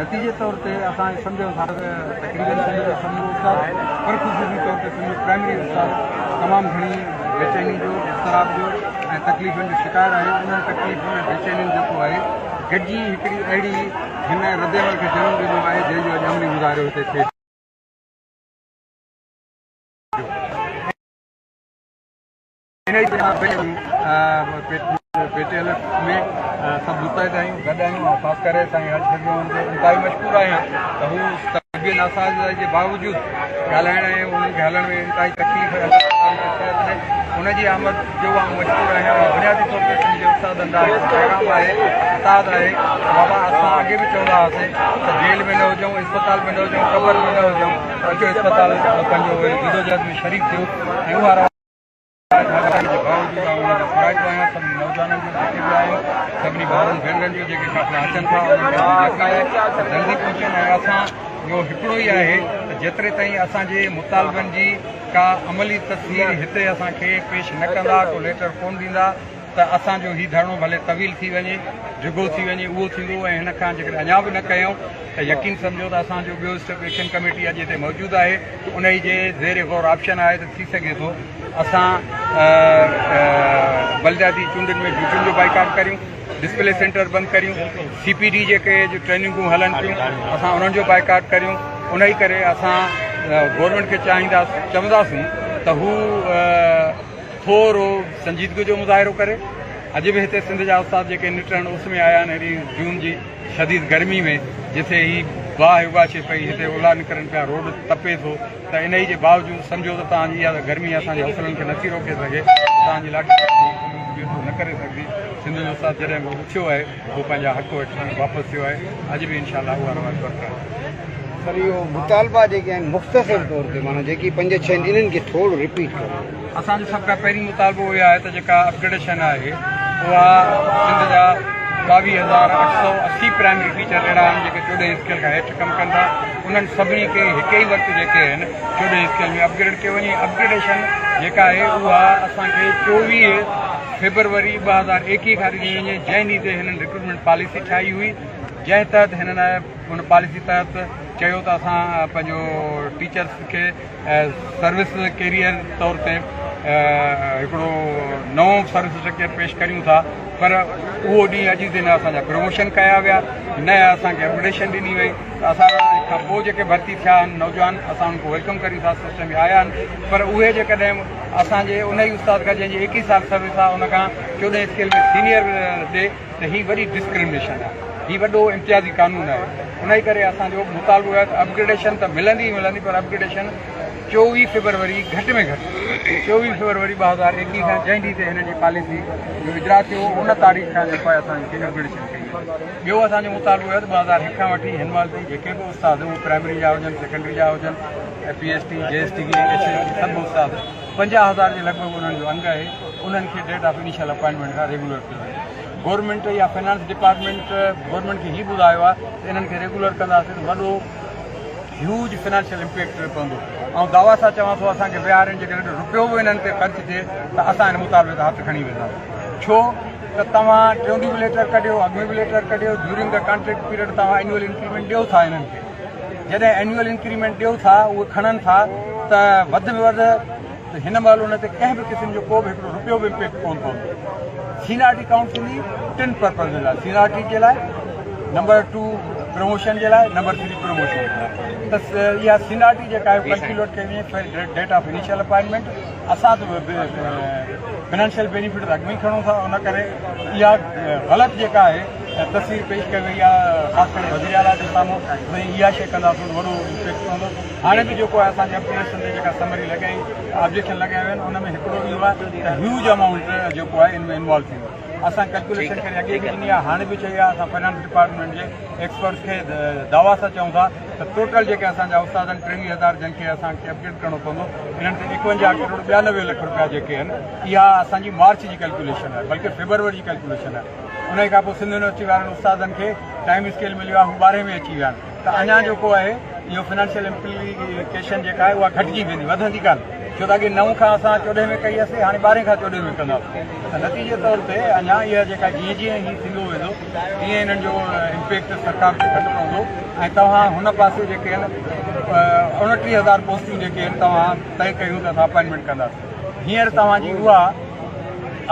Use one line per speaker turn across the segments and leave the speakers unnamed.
نتيجي طور تي اسان سمجهون ٿا ته تقريبن سنڌ جو سمورو استاد پر خصوصي طور تي سنڌ جو پرائمري استاد تمام گهڻي بيچيني جو، اضطراب جو ۽ تڪليفن جو شڪار آهي. انهن تڪليفن ۽ بيچينين جيڪو آهي گڏجي هڪڙي اهڙي هن ردعمل کي جنم ڏنو آهي جنهن جو اڄ عملي مظاهرو هتي ٿئي پيو. انهيء طرح پي ٽي ايل ايف ۾ سڀ متحد آهيون، گڏ آهيون ۽ خاص ڪري سائين حاجي شفيع محمد جو انتهائي مشڪور آهيان ته هو طبي ناسازي جي باوجود ڳالهائڻ ۽ انهن کي هلڻ ۾ انتهائي تڪليف ۽ الله تعاليٰ کي صحت ڏي ان جي آمد جو آئون مشڪور آهيان ۽ بنيادي طور تي سنڌ جي استادن ڏانهن هڪ پيغام آهي اتحاد آهي ته بابا اسان اڳي به چوندا هئاسين ته جيل ۾ نه هجون اسپتال ۾ نه هجون قبر ۾ نه هجون ته اچو اسپتال پنهنجو جدوجهد ۾ شريڪ ٿيو ۽ اها جي باوجود آئون انهن جو ٿورائتو آهيان سڀني نوجوانن جو جيڪي به آهن سڀني ڀائرن ڀينرن جو جيڪي قافلا اچن ٿا انهن کي منهنجي اپيل آهي ته جلدي پهچن ۽ اسان جو هڪڙو ئي آهي ته جيتري تائين اسان جي مطالبن جي ڪا عملي تصوير هتي اسان کي پيش نه ڪندا ڪو ليٽر ڪون ڏيندا ته اسان جو هي ڌرڻو ڀلي طويل ٿي وڃي ڊگهو ٿي وڃي اهو ٿيندو ۽ هن کان جيڪڏهن اڃا به نه ڪيائون ته يقين سمجهو ته اسان جو ٻيو اسٽيپ ايڪشن ڪميٽي اڄ هتي موجود آهي انهي جي زير غور آپشن آهي ته ٿي سگهي ٿو اسان بلدياتي چونڊن ۾ ڊيوٽين جو بائيڪاٽ ڪريون، ڊسپلي سينٽر بند ڪريون، سي پي ڊي جيڪي ٽريننگون هلن پيون اسان انهن جو بائيڪاٽ ڪريون، انهي ڪري اسان گورنمينٽ کي چاهيندا چونداسون ته هو ٿورو سنجيدگي جو مظاهرو ڪري. اڄ به هتي سنڌ جا استاد جيڪي نٽهڻ اس ۾ آيا آهن هيڏي جون جي شديد گرمي ۾ جتي هي باهه اگاڇي پئي هتي الا نڪرن پيا روڊ تپي ٿو ته انهي جي باوجود سمجهو ته توهان جي اها گرمي اسان جي حوصلن کي نٿي روڪي سگهي توهان جي لاٺي چارج ايترو نه ڪري سگهندي سنڌ جو استاد جڏهن به اٿيو آهي هو پنهنجا حق وٺڻ واپس ٿيو آهي اڄ به انشاء الله اها روايت برقرار رهندي.
سر اهو مطالبا جيڪي آهن مختصر طور تي معنيٰ جيڪي پنج ڇهه آهن انهن کي ٿورو رپيٽ ڪريو.
اسان جو سڀ کان پهرين مطالبو اهو آهي ته جيڪا اپگريڊيشن آهي اها سنڌ جا 22,880 پرائمري ٽيچر اهڙا آهن جيڪي چوڏهين اسڪيل کان هيٺ ڪم ڪن ٿا انهن سڀني کي هڪ ئي وقت جيڪي آهن چوڏهين اسڪيل ۾ اپگريڊ ڪيو وڃي اپگريڊيشن جيڪا آهي اها اسان کي 24 فيبروري 2021 کان ڏني وڃي جنهن ڏينهن تي هنن رڪروٽمينٽ پاليسي ٺاهي هئي جنهن تحت هنن ان پاليسي تحت چيو ته اسان پنهنجو ٽيچرس کي سروس ڪيريئر طور تي هڪڙو نئون سروس اسٽرڪچر پيش ڪريون ٿا پر اهو ڏينهن اڄ تائين نه اسان جا پروموشن ڪيا ويا نه اسان کي اپگريڊيشن ڏني وئي ته اسان کان پوء جيڪي ڀرتي ٿيا آهن نوجوان اسان انهن کي welcome ڪريون ٿا سسٽم ۾ آيا آهن پر اهي جيڪڏهن اسان جي ان ئي استاد کان جنهن جي ايڪيهه سال سروس آهي ان کان چوڏهين اسڪيل ۾ سينيئر ڏي ته هي وڏي ڊسڪرمنيشن آهي هي وڏو امتيازي قانون آهي انهي ڪري اسان جو مطالبو آهي ته اپگريڊيشن ته ملندي ئي ملندي پر اپگريڊيشن 24 فيبروري گهٽ ۾ گهٽ 24 فيبروري 2021 کان جنهن ڏينهن تي هنن جي پاليسي جو اجراء ٿيو هو ان تاريخ کان جيڪو آهي اسان کي اپگريڊيشن ڪئي وڃي ٻيو اسان جو مطالبو آهي ته 2001 کان وٺي هن مهل تائين جيڪي به استاد اهي پرائمري جا هجن سيڪنڊري جا هجن P S T J S T H S T سڀ استاد 50,000 جي لڳ ڀڳ انهن جو انگ آهي انهن کي ڊيٽ آف انيشل اپائنٽمينٽ کان ريگولر ڪيو وڃي. گورنمينٽ يا فنانس ڊپارٽمينٽ گورنمينٽ کي هي ٻڌايو آهي ته انهن کي ريگولر ڪنداسين ته وڏو هيوج فنانشل امپيڪٽ پوندو. آئون دعويٰ سان چوان ٿو اسان کي ويهارين جيڪڏهن رپيو به انهن تي خرچ ٿئي ته اسان هن مطالبي تان هٿ کڻي وينداسين. ڇو ته توهان ٽيون ڏينهن به ليٽر ڪڍيو اڳ ۾ به ليٽر ڪڍيو ڊيورنگ the contract period توهان اينوئل انڪريمينٽ ڏيو ٿا انهن کي. جڏهن اينوئل انڪريمينٽ ڏيو ٿا اهي کڻن ٿا ته وڌ ۾ وڌ هن مهل ان تي ڪنهن به قسم جو ڪو به هڪڙو رپيو به امپيڪٽ ڪونه پوندو. سينارٽي ڪائونٽ ٿيندي ٽن پرپزن لاء سينارٽي جي لاء نمبر ٽو پروموشن جي لاء نمبر ٿري پروموشن جي لاء ته اها سينارٽي جيڪا آهي ڪلڪيوليٽ ڪئي وڃي ڊيٽ آف انيشل اپائنٽمينٽ اسان ته فنانشل بينيفٽ ته اڳ ۾ ئي کڻون ٿا ان ڪري اها غلط جيڪا آهي تصوير پيش ڪئي وئي آهي خاص ڪري وزير اعليٰ جي سامهون سائين اها شيء ڪنداسون ته وڏو امپيڪٽ پوندو هاڻي به جيڪو آهي اسان جي اپليڪيشن تي جيڪا سمري لڳائي آبجيڪشن لڳايا ويا آهن ان ۾ هڪڙو اهو آهي ته هيوج امائونٽ جيڪو آهي ان ۾ انوالو ٿيندو اسان ڪلڪوليشن ڪري اڳي به ڏني آهي هاڻي به چئي آهي اسان فنانس ڊپارٽمينٽ جي ايڪسپرٽس کي دعويٰ سان چئون ٿا ته ٽوٽل جيڪي اسان جا استاد آهن 23,000 جن کي اسان کي اپگريڊ ڪرڻو پوندو انهن تي 51 ڪروڙ 92 لک روپيا جيڪي آهن اها اسان جي مارچ جي ڪلڪوليشن آهي بلڪه فيبروري جي ڪلڪوليشن آهي انهي کان پوء سنڌ يونيورسٽي وارن استادن کي ٽائيم اسڪيل مليو آهي هو ٻارهين ۾ اچي ويا آهن ته اڃا جيڪو آهي اهو فنانشل امپليڪيشن جيڪا آهي اها گهٽجي ويندي وڌندي ڪانه ڇو ته اڳي نو کان اسان چوڏهين ۾ ڪئي هئسي هاڻي ٻارهين کان چوڏهين ۾ ڪنداسين ته نتيجي طور تي اڃا اها جيڪا جيئن جيئن هي ٿيندو ويندو. تيئن انهن جو امپيڪٽ سرڪار تي گهٽ پوندو ۽ توهان هن پاسي جيڪي آهن 29 هزار پوسٽون جيڪي آهن توهان طئي ڪيون ته اسان اپائنٽمينٽ ڪنداسين هينئر توهان جي اها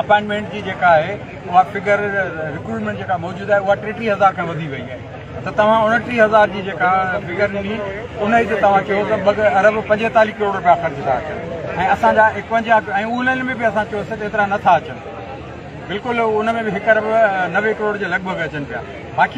اپائنٽمينٽ جي جيڪا آهي اها فگر رڪروٽمينٽ جيڪا موجود آهي اها 33 هزار کان وڌي وئي آهي ته توهان 29 هزار جي جيڪا فگر ڏني ان تي توهان چيو ته 2 ارب 45 ڪروڙ رپيا خرچ ٿا اچن ۽ اسان جا 51 ۽ انهن ۾ به اسان چيوسين ته ايترا نٿا اچن بلڪل ان ۾ به 1 ارب 90 ڪروڙ جي لڳ ڀڳ اچن پيا باقي.